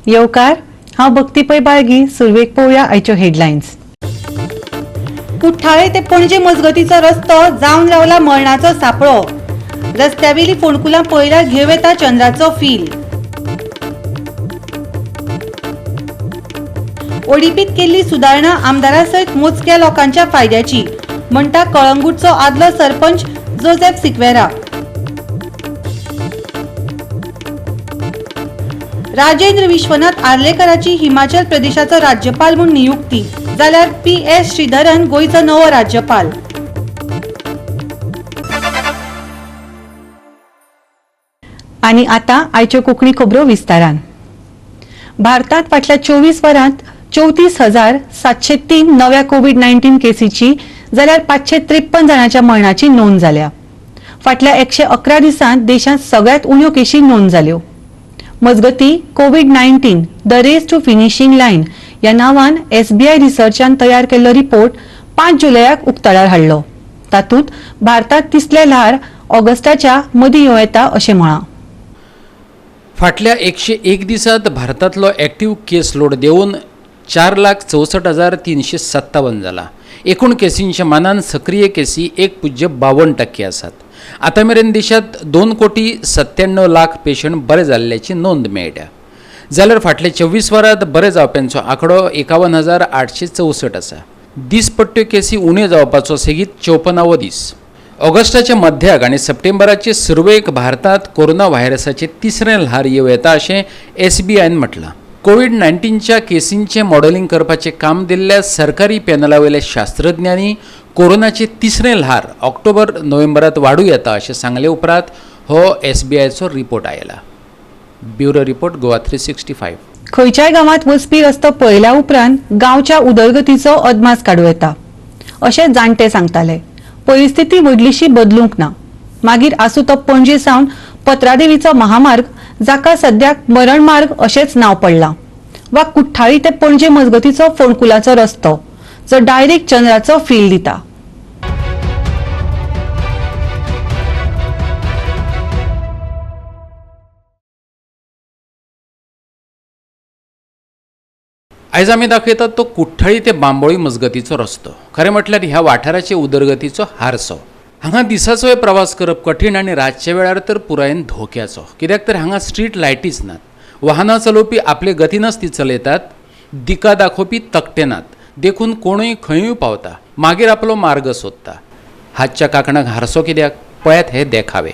येवकार, हांव भक्ती पै बाळगी. सुरवेक पळोवया आयच्यो हेडलायन्स. कुठ्ठाळे ते पणजे मजगतीचो रस्तो जावन रावला मरणाचो सापळो. रस्त्यावेली फोंडकुलां पळयल्यार घेवं येता चंद्राचो फील. ओडीपीत केल्ली सुदारणा आमदारा सयत मोजक्या लोकांच्या फायद्याची म्हणटा कळंगूटचो आदलो सरपंच जोसेफ सिक्वेरा. राजेंद्र विश्वनाथ आर्लेकराची हिमाचल प्रदेशाचो राज्यपाल म्हूण नियुक्ती, जाल्यार पी.एस. श्रीधरन गोंयचो नवो राज्यपाल. आनी आतां आयच्यो कोंकणी खबरो विस्तारान. भारतांत फाटल्या 24 वरांत 34,703 नव्या कोवीड 19 केसीची जाल्यार 553 जाणांच्या मरणाची नोंद जाल्या. फाटल्या 111 दिसांत देशांत सगळ्यांत उण्यो केशी नोंद जाल्यो. मजगती, Covid 19 the race to finishing line ह्या नांवान एसबीआय रिसर्चान तयार केल्लो रिपोर्ट 5 जुलयाक उक्ताडार हाडलो. तातूंत भारतांत तिसलें ल्हार ऑगस्टाच्या मदीं येवं येता अशें म्हळां. फाटल्या 101 दिसांत भारतांतलो एक्टीव केस लोड देंवून 4,64,357 जाला. एकूण केसींच्या मानान सक्रीय केसी 1.52% आसात. आतां मेरेन देशांत 2,97,00,000 पेशंट बरे जाल्ल्याची नोंद मेळटा, जाल्यार फाटल्या 24 वरांत बरे जावप्यांचो आंकडो 51,864 आसा. दीसपट्ट्यो केसी उण्यो जावपाचो सेगीत 54वो दीस. ऑगस्टाच्या मध्याक आनी सप्टेंबराचे सुरवेक भारतांत कोरोना व्हायरसाचें तिसरें ल्हार येवं येता अशें एसबीआयन म्हटलां. कोवीड 19च्या केसींचें मॉडलिंग करपाचें काम दिल्ल्या सरकारी पॅनला वयल्या शास्त्रज्ञांनी कोरोनाचें तिसरें ल्हार ऑक्टोबर नोव्हेंबरांत वाडूं येता अशें सांगले उपरांत हो एसबीआयचो रिपोर्ट आयला. Bureau report, Goa 365. खंयच्याय गांवांत वचपी रस्तो पळयल्या उपरांत गांवच्या उदरगतीचो अदमास काडूं येता अशें जाणटे सांगताले. परिस्थिती व्हडलीशी बदलूंक ना. मागीर आसूं तो पणजे सावन पत्रादेवीचो महामार्ग, जाका सद्याक मरणमार्ग अशेंच नांव पडलां, वा कुठ्ठाळी ते पणजे मजगतीचो फोंडकुलाचो रस्तो जो डायरेक्ट चंद्राचो फील दिता. आयज आमी दाखयतात तो कुठ्ठाळी ते बांबोळी मजगतीचो रस्तो. खरें म्हटल्यार ह्या वाठाराचे उदरगतीचो हारसो. हांगा दिसाचोय प्रवास करप कठीण आनी रातच्या वेळार तर पुरायेन धोक्याचो, कित्याक तर हांगा स्ट्रीट लायटीच नात. वाहनां चलोवपी आपले गतीनच ती चलयतात, दिका दाखोवपी तकटे नात, देखून कोणूय खंयूय पावता, मागीर आपलो मार्ग सोदता. हातच्या कांकणाक हारसो कित्याक, पळयात हे देखावे.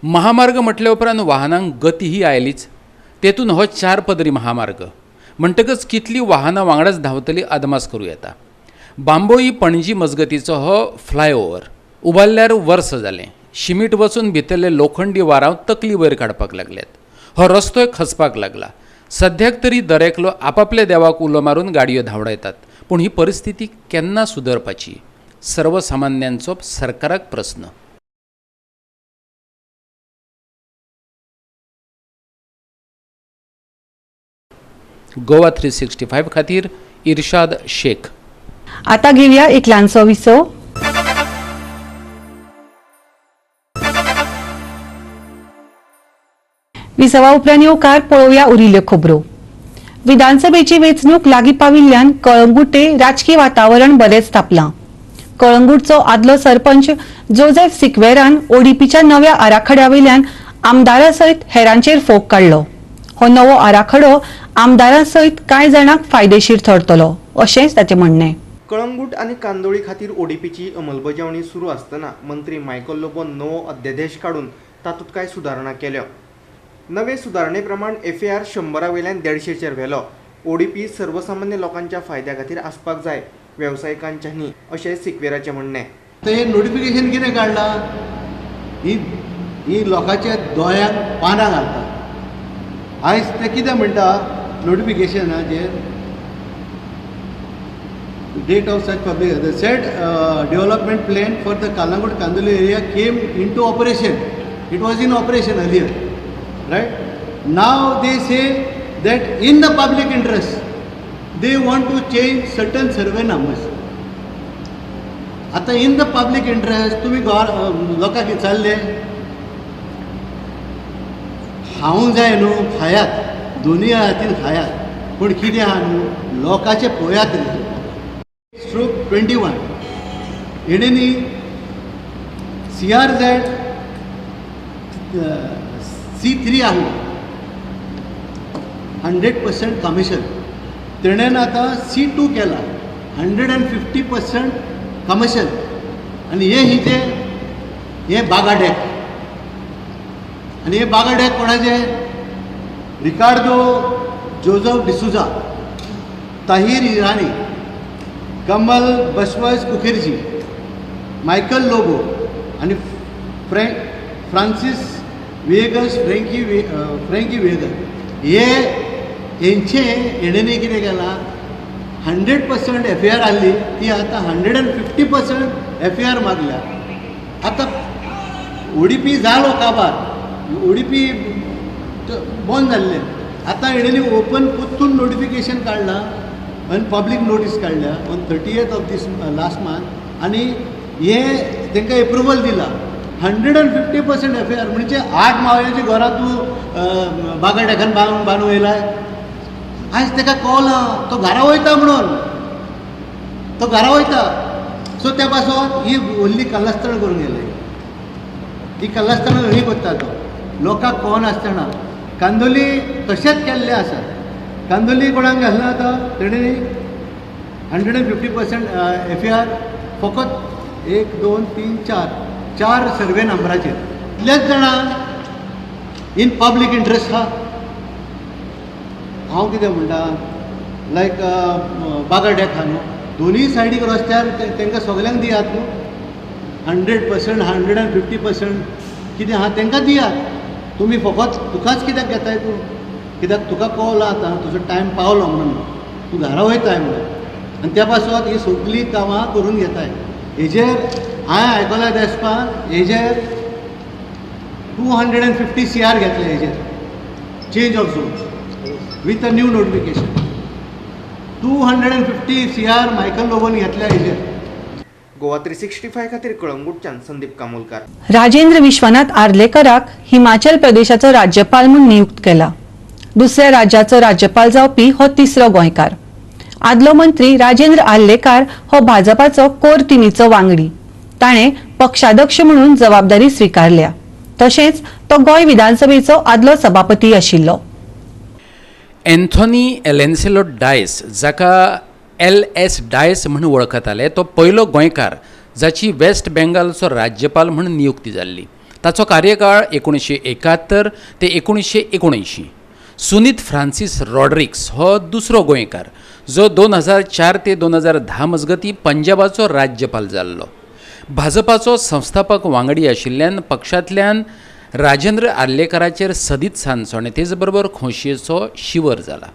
महामार्ग म्हटल्या उपरांत वाहनांक गती ही आयलीच, तेतून हो 4 पदरी महामार्ग म्हणटकच कितली वाहनां वांगडाच धांवतली अदमास करूं येता. बांबोळी पणजी मजगतीचो हो फ्लायओवर उबारल्यार वर्स जालें. शिमीट वचून भितरले लोखंडी वारांव तकली वयर काडपाक लागल्यात. हो रस्तोय खचपाक लागला. सद्याक तरी दरेकलो आपापल्या देवाक उलो मारून गाडयो धांवडायतात, पूण ही परिस्थिती केन्ना सुदरपाची, सर्वसामान्यांचो सरकाराक प्रस्न. गोवा 365 खातीर इर्शाद शेख. आता घेऊया एक ल्हानसो विसव. विसवा उपरांत येवकार पळोवया उरिल्ल्यो खबरो. विधानसभेची वेंचणूक लागीं पाविल्ल्यान कळंगुटे राजकी वातावरण बरेंच तापलां. कळंगूटचो आदलो सरपंच जोसेफ सिक्वेरान ओडीपीच्या नव्या आराखड्या वयल्यान आमदारा सयत हेरांचेर फोग काडलो. हो नवो आराखडो आमदारां सयत कांय जाणांक फायदेशीर थरतलो अशेंच ताचें म्हणणें. कळंगूट आनी कांदोळी खातीर ओडीपीची अंमलबजावणी सुरू आसतना मंत्री मायकल लोबोन नवो अध्यादेश काडून तातूंत कांय सुदारणा केल्यो. नवे सुदारणे प्रमाण एफएआर 100 वयल्यान 150चेर व्हेलो. ओडीपी सर्वसामान्य लोकांच्या फायद्या खातीर आसपाक जाय, वेवसायिकांच्या न्ही, अशें सिक्वेराचें म्हणणें. ते नोटिफिकेशन कितें काडलां, ही लोकांच्या दोळ्यांक पानां घालता. आयज ते कितें म्हणटा नोटिफिकेशनाचेर, date of such public the said development plan for the Calangute Candolim area came into operation. It was in operation earlier, right? Now they say that in the public interest they want to change certain survey numbers. आतां in the public interest तुमी लोकांक विचारले, खावंक जाय न्हू, खायात, दोनूय हातीन खायात, पूण कितें आहा न्हू, लोकांचें पळयात रे. स्ट्रोक 21 हेणें न्ही सीआरझॅड C3 आसलो 100% कमिशन, तेणेन आतां C2 केला 150% कमिशन. आनी हे हिजे हे बागा डॅक, आनी हे बागा डॅक कोणाचे? रिकार्डो जोजफ डिसुजा, ताहीर इराणी, कमल बसवस मुखर्जी, मायकल लोबो आनी फ्रांसीस विएगस, फ्रँकी विएगस. हे हेंचे हेणें कितें केलां, 100% एफआयआर आहली ती आतां 150% एफआयआर मागल्या. आतां ओडीपी जालो काबार, ओडीपी बंद जाल्लें, आतां हेणें ओपन परतून नोटिफिकेशन काडलां आनी पब्लीक नोटीस काडल्या on 30th of this last month, आनी हे तांकां एप्रुवल दिला 150% एफआयआर. म्हणजे 8 मावळ्याची घरां तूं बागा डेकान बांदून बांदून येयलाय. आयज ताका कळना तो घरा वयता म्हणून, तो घरा वयता. सो त्या पासून ही व्हडली कल्लास्तण करून गेले, ही कल्लास्तण हय करता तो लोकांक कळनासतना. कांदोली तशेंच केल्लें आसा. कांदोली कोणाक घालना आतां तेणी 150% एफआयआर फकत 1 2 3 4 सर्वे नंबराचेर. इतलेच जाणां इन पब्लीक इंट्रस्ट आहा. हांव कितें म्हणटा, लायक बागा डॅक आहा न्हू, दोनूय सायडीक रस्त्यार तांकां सगल्यांक दियात न्हू 100%, 150% कितें आहा तांकां दियात. तुमी फकत तुकाच कित्याक घेताय तूं? कित्याक तुका कळ्ळो आतां तुजो टायम पावलो म्हणून, तूं घरा वयताय म्हणून, आनी त्या पासत ही सगळीं कामां करून घेताय. हेजेर हांवें आयकलां देसपान हेजेर 250 CR घेतले हेजेर, change of zone with a new notification 250 CR Michael लोबोन घेतल्या हेजेर. गोवा 365 खातीर कळंगूटच्यान संदीप कामोलकार. राजेंद्र विश्वनाथ आर्लेकराक हिमाचल प्रदेशाचो राज्यपाल म्हूण नियुक्त केला. दुसऱ्या राज्याचो राज्यपाल जावपी हो तिसरो गोंयकार. आदलो मंत्री राजेंद्र आर्लेकार हो भाजपाचो कोर टिमीचो वांगडी. ताणें पक्षाध्यक्ष म्हणून जबाबदारी स्विकारल्या. तशेंच तो गोंय विधानसभेचो आदलो सभापती आशिल्लो. एन्थोनी एलेन्सेलो डायस, जाका एल.एस. डायस म्हूण वळखताले, तो पयलो गोंयकार जाची वेस्ट बेंगालचो राज्यपाल म्हूण नियुक्ती जाल्ली. ताचो कार्यकाळ 1971 ते 1979. सुनीत फ्रांसीस रॉड्रिक्स हो दुसरो गोंयकार जो 2004 ते 2010 मजगतीं पंजाबाचो राज्यपाल जाल्लो. भाजपाचो संस्थापक वांगडी आशिल्ल्यान पक्षांतल्यान राजेंद्र आर्लेकराचेर सदीत सांसणे तेच बरोबर खोशयेचो शिवर जाला.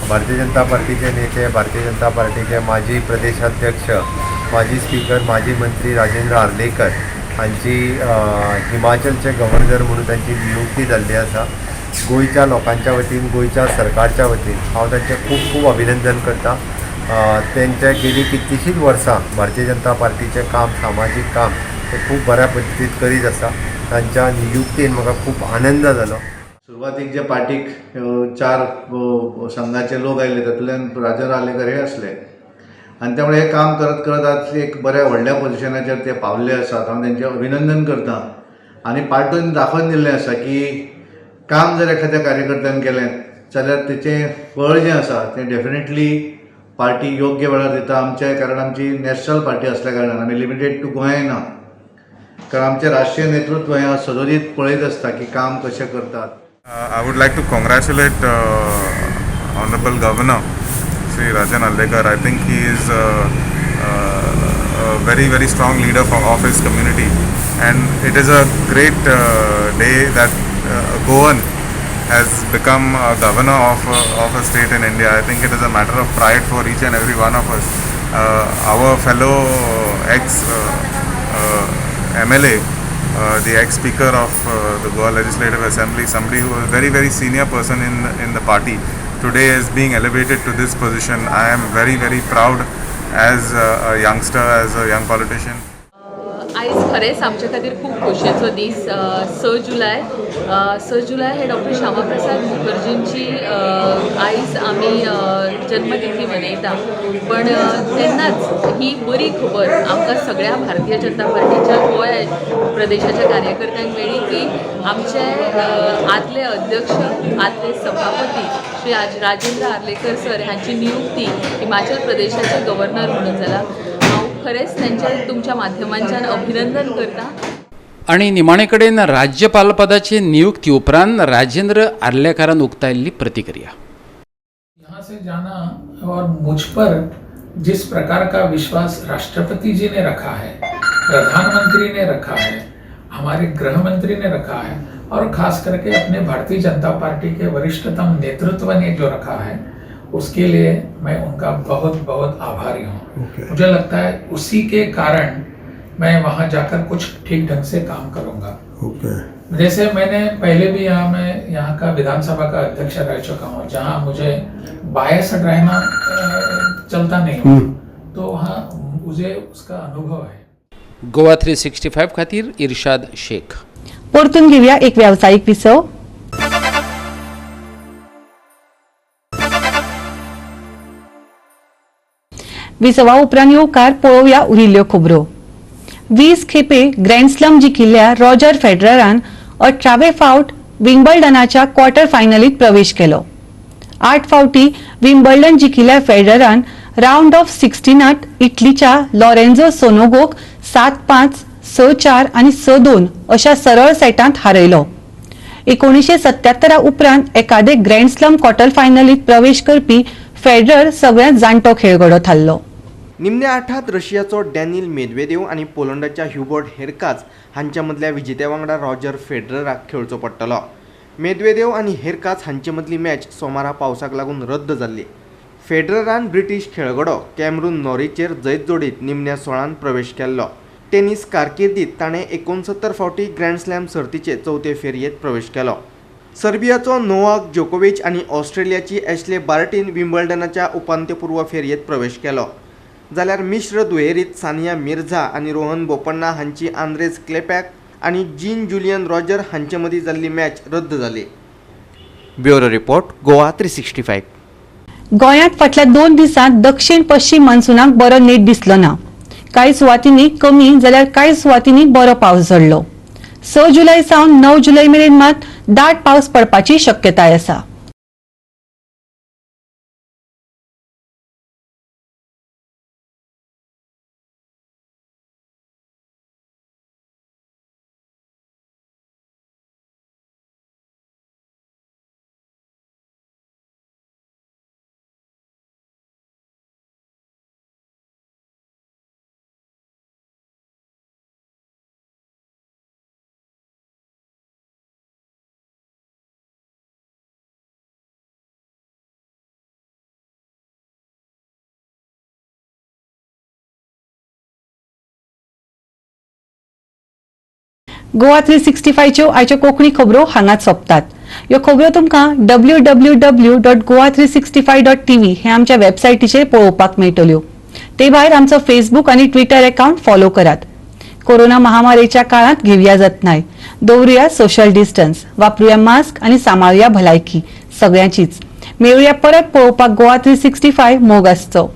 भारतीय जनता पार्टीचे नेते, भारतीय जनता पार्टीचे माजी प्रदेशाध्यक्ष, माजी स्पीकर, माजी मंत्री राजेंद्र आर्लेकर हांची हिमाचलचे गव्हर्नर म्हणून तांची नियुक्ती जाल्ली आसा. गोंयच्या लोकांच्या वतीन, गोंयच्या सरकारच्या वतीन हांव तांचें खूब खूब अभिनंदन करता. तेंचे गेली कितलींशींच वर्सां भारतीय जनता पार्टीचें काम, सामाजीक काम ते खूब बऱ्या पद्दतीन करीत आसा. तांच्या नियुक्तीन म्हाका खूब आनंद जालो. सुरवातीक जे पार्टीक 4 संघाचे लोक आयले तातूंतल्यान राजेंद्र आर्लेकर हे आसले. आनी त्यामुळे हे काम करत करत आज एक बऱ्या व्हडल्या पोजिशनाचेर ते पावल्ले आसात. हांव तेंचें अभिनंदन करता आनी पार्टीन दाखोवन दिल्लें आसा की काम जर एखाद्या कार्यकर्त्यान केलें जाल्यार तेचें फळ जें आसा तें डेफिनेटली पार्टी योग्य वेळार दिता. आमच्या कारण आमची नॅशनल पार्टी आसल्या कारणान आमी लिमिटेड टू गोंय ना, कारण आमचें राष्ट्रीय नेतृत्व हें सदोदीत पळयत आसता की काम कशें करतात. I would like to congratulate Honorable Governor Shri Rajan Arlekar. I think he is a very, very strong leader of his community, and it is a great day that Goan has become a governor of a state in India. I think it is a matter of pride for each and every one of us. Our fellow ex MLA, the ex-speaker of the Goa Legislative Assembly, somebody who is a very, very senior person in the party, today is being elevated to this position. I am very, very proud as a youngster, as a young politician. आयज खरेंच आमचे खातीर खूब खोशयेचो दीस. 6 जुलय 6 जुलय हे doctor Shyama Prasad मुखर्जींची आयज आमी जन्मतिथी मनयता, पण तेन्नाच ही बरी खबर आमकां सगळ्या भारतीय जनता पार्टीच्या गोंय प्रदेशाच्या कार्यकर्त्यांक मेळ्ळी की आमचे आदले अध्यक्ष, आदले सभापती श्री राजेंद्र आर्लेकर सर हांची नियुक्ती हिमाचल प्रदेशाचे गव्हर्नर म्हणून जाला. खरेंच त्यांचे तुमच्या माध्यमांच्यान अभिनंदन करता. आनी निमाणे कडेन राज्यपालपदाचे नियुक्ती उपरांत राजेंद्र आर्लेकरान उक्तायल्ली प्रतिक्रिया. यहाँ से जाना और मुझ पर जिस प्रकार का विश्वास राष्ट्रपति जी ने रखा है, प्रधानमंत्री ने रखा है, हमारे गृह मंत्री ने रखा है और खास करके अपने भारतीय जनता पार्टी के वरिष्ठतम नेतृत्व ने जो रखा है, उसके लिए मैं उनका बहुत बहुत आभारी हूँ. मुझे लगता है उसी के कारण मैं वहाँ जाकर कुछ ठीक ढंग से काम करूँगा. जैसे मैंने पहले भी मैं यहाँ का विधानसभा का अध्यक्ष रह चुका हूँ, जहाँ मुझे बायस रहना चलता नहीं हूँ, तो वहाँ मुझे उसका अनुभव है. गोवा 365 खातीर इर्शाद शेख. परतून घेऊया एक व्यावसायिक विसव. विसवा उपरांत येवकार पळोवया उरिल्ल्यो खबरो. 20 खेपे ग्रँडस्लम जिखिल्ल्या रॉजर फेडररान 18वे फावट विम्बल्डनाच्या क्वॉर्टर फायनलीत प्रवेश केलो. 8 फावटी विम्बल्डन जिखिल्ल्या फेडररान रावंड ऑफ 16त इटलीच्या लॉरेन्झो सोनोगोक 7-5, 6-4 आनी 6-2 अशा सरळ सेटांत हारयलो. 1977 उपरांत एकादे ग्रँडस्लम क्वॉर्टर फायनलीत प्रवेश करपी फेडरर सगळ्यांत जाणटो खेळगडो थारलो. निमण्या आठात रशियाचो डॅनिल मेदवेदेव आनी पोलंडाच्या ह्युबर्ट हेरकाज हांच्या मदल्या विजेत्या वांगडा रॉजर फेडरराक खेळचो पडटलो. मेदवेदेव आनी हेरकाज हांचे मदली मॅच सोमारा पावसाक लागून रद्द जाल्ली. फेडररान ब्रिटीश खेळगडो कॅमरून नॉरीचेर जैत जोडीत निमण्या 16 प्रवेश केल्लो. टेनिस कारकिर्दीत ताणें 69 फावटी ग्रँडस्लॅम सर्तीचे चवथे फेरयेंत प्रवेश केलो. सर्बियाचो नोवाक जोकोविच आनी ऑस्ट्रेलियाची एशले बार्टीन विम्बल्डनाच्या उपांत्यपूर्व फेरयेंत प्रवेश केलो. जाल्यार मिश्र दुहेरीत सानिया मिर्झा आनी रोहन बोपन्ना हांची आंद्रेज क्लेपॅक आनी जीन जुलियन रॉजर हांचे मदीं जाल्ली मॅच रद्द जाली. Bureau report, Goa 365. गोंयांत फाटल्या 2 दिसांत दक्षिण पश्चिम मान्सूनाक बरो नेट दिसलो ना. कांय सुवातींनी कमी जाल्यार कांय सुवातींनी बरो पावस झडलो. 6 जुलय सावन 9 जुलय मेरेन मात दाट पावस पडपाची शक्यताय आसा. गोवा 365च्यो आयच्यो कोंकणी खबरो हांगाच सोंपतात. ह्यो खबरो तुमकां www.goa365.tv हे आमच्या वेबसायटीचेर पळोवपाक मेळटल्यो. ते भायर आमचो फेसबूक आनी ट्विटर अकाउंट फॉलो करात. कोरोना महामारीच्या काळांत घेवया जतनाय, दवरुया सोशल डिस्टन्स, वापरुया मास्क आनी सांबाळुया भलायकी सगळ्यांचीच. मेळुया परत पळोवपाक गोवा 365 मोग आसचो.